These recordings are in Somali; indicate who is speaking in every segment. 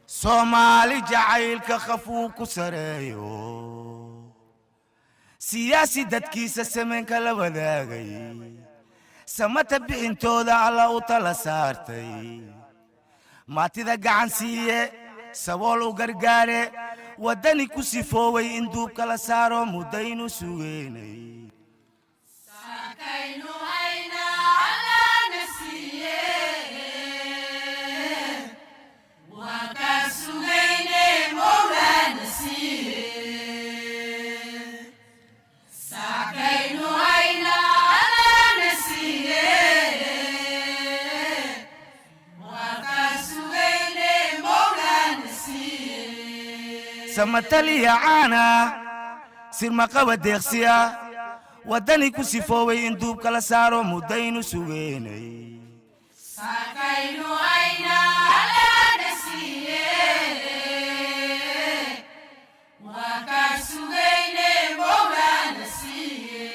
Speaker 1: Soomaali jacaylka khafuu ku sareeyo, siyaasi dadkiisa sameenka la wadaagay, samata bixintooda Alla u tala saartay, maatida gacan siiye, sabool u gargaare, waddani ku sifooway in duubka la saaro muddaynu sugeynay.
Speaker 2: Saakaynu haynaa Allana siiye, waa kaa sugayne Mowlaana siiye. Saakaynu haynaa Allana siiye, waa kaa sugayne Mowlaana siiye.
Speaker 1: Samataliya caana, sirmaqaba deeqsiya, waddani ku sifooway in duubka la saaro muddaynu sugeynay.
Speaker 2: Saakaynu haynaa Allana siiye, waa kaa sugayne Mowlaana siiye.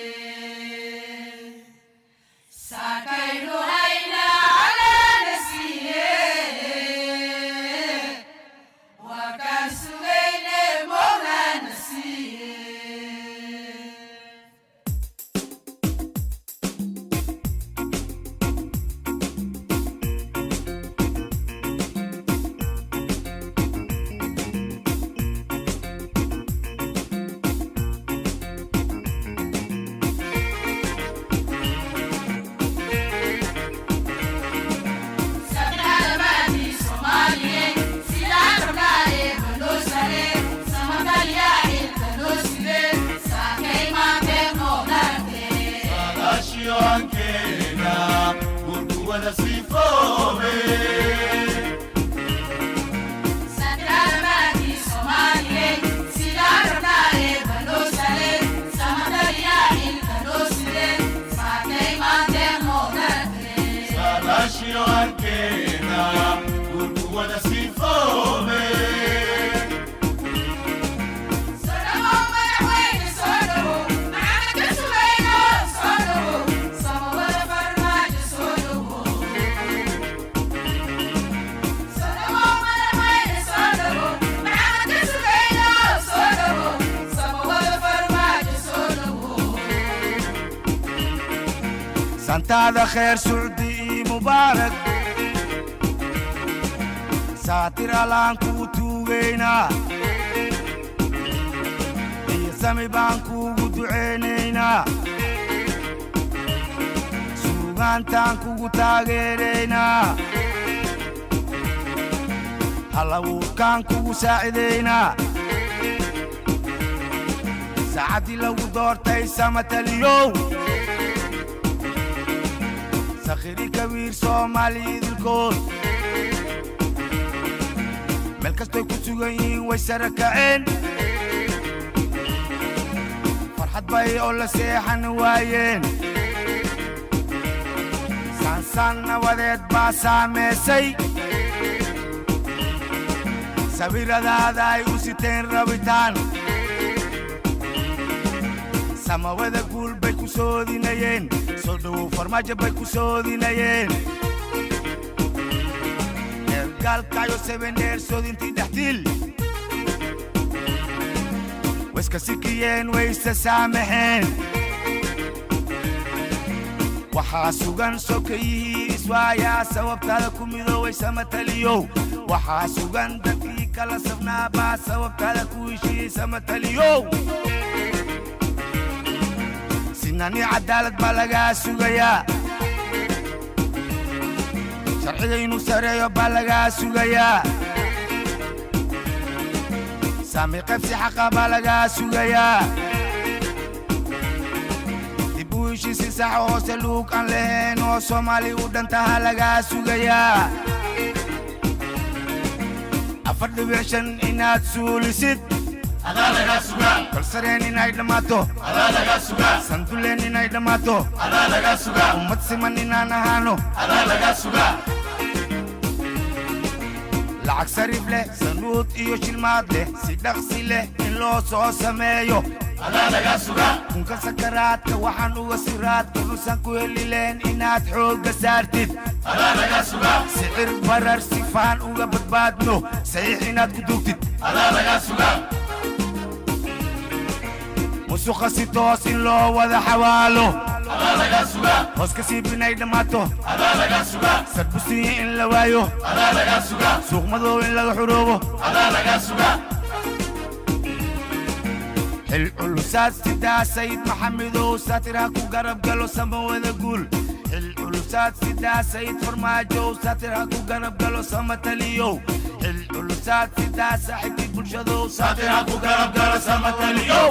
Speaker 2: Saakaynu haynaa Allana siiye, waa kaa sugayne Mowlaana siiye. Saddexdamaadii Soomaaliyeed sidaan rabnaaye banoo sare, samataliyaa xilka noo side, saakay maantee noo darantee.
Speaker 3: Saadaashiyoankeena gurguwada sifoobe.
Speaker 2: Saddexdamaadii Soomaaliyeed sidaan rabnaaye banoo sare, samataliyaa xilka noo side, saakay maantee noo darantee.
Speaker 3: Saadaashiyoankeena gurguwada sifoobe.
Speaker 2: Soo dhawow madaxweyne, soo dhawow, Maxamed ka sugayno, soo dhawow, Samawada Farmaajo, soo dhawow. Soo dhawow madaxweyne, soo dhawow, Maxamed ka sugayno, soo dhawow, Samawada Farmaajo, soo dhawow.
Speaker 1: Santaada kheer, sucdi ii mubaarak, saatir Allaan kuu tuugaynaa iyo sami baan kuugu ducaynaynaa, suugaantaan kugu taageeraynaa, halabuurkaan kugu saacidaynaa. Saacaddii lagu doortay samataliyow, sakhiri kabiir, Soomaali idilkood meel kastoy ku sugan yihiin way sara kaceen, farxad bay oo la seexan waayeen, saansaan nabadeed baa saameysay, sawiradaada ay u siteen rabitaan, samawada guul bay ku soodinayeen, soo dhowow Farmaajo bay ku soodinayeen. Gaalkacyo sebendheer soodintii dhexdiil wayska sikiyeen, wayse saamaxeen. Waxaa sugan sokayihii iswaayaa sababtaada ku midooway samataliyow. Waxaa sugan dadkii kala safnaa baa sababtaada ku heshiiyey samataliyow. Sinani cadaalad baa lagaa sugayaa, sharciga inuu sareeyo baa lagaa sugayaa, saami qaybsi xaqa baa lagaa sugayaa, dib u heshiisi sax hoose luug aan lahayn oo Soomaali u dhantaha lagaa sugayaa, 4.5 inaad suulisid
Speaker 3: Adaa lagaa sugaa.
Speaker 1: Kalsareen inay dhammaato
Speaker 3: Adaa lagaa sugaa.
Speaker 1: Sanduleen inay dhammaato
Speaker 3: Adaa lagaa sugaa.
Speaker 1: Ummad siman inaan ahaano
Speaker 3: Adaa lagaa sugaa.
Speaker 1: Lacag sariif leh, sanuud iyo shilmaad leh, si dhaqsi leh in loo soo sameeyo.
Speaker 3: Adaa lagaa sugaa.
Speaker 1: Kunka sakaraadka waxaan uga siraadka xusan ku helileen inaad xoogga saartid.
Speaker 3: Adaa lagaa sugaa.
Speaker 1: Sicir barar sifaan uga badbaadno, saxiix inaad ku duugtid.
Speaker 3: Adaa lagaa sugaa.
Speaker 1: Musuqa si toos in loo wada xawaalo.
Speaker 3: Adaa lagaa sugaa.
Speaker 1: Hoos ka siib inay dhammaato.
Speaker 3: Adaa lagaa sugaa.
Speaker 1: Sarbusiya in la waayo.
Speaker 3: Adaa lagaa sugaa.
Speaker 1: Suuq madow in laga xuroobo.
Speaker 3: Adaa lagaa sugaa.
Speaker 1: Xil culusaad sidaa, Sayid Maxamedow, saatir ha ku garab galo, sama wada guul. Xil culusaad sidaa, Sayid Farmaajow, saatir ha ku garab galo, sama taliyow. Xil culusaad sidaa, saaxiibkii bulshadow,
Speaker 3: saatir ha ku garab galo, sama taliyow.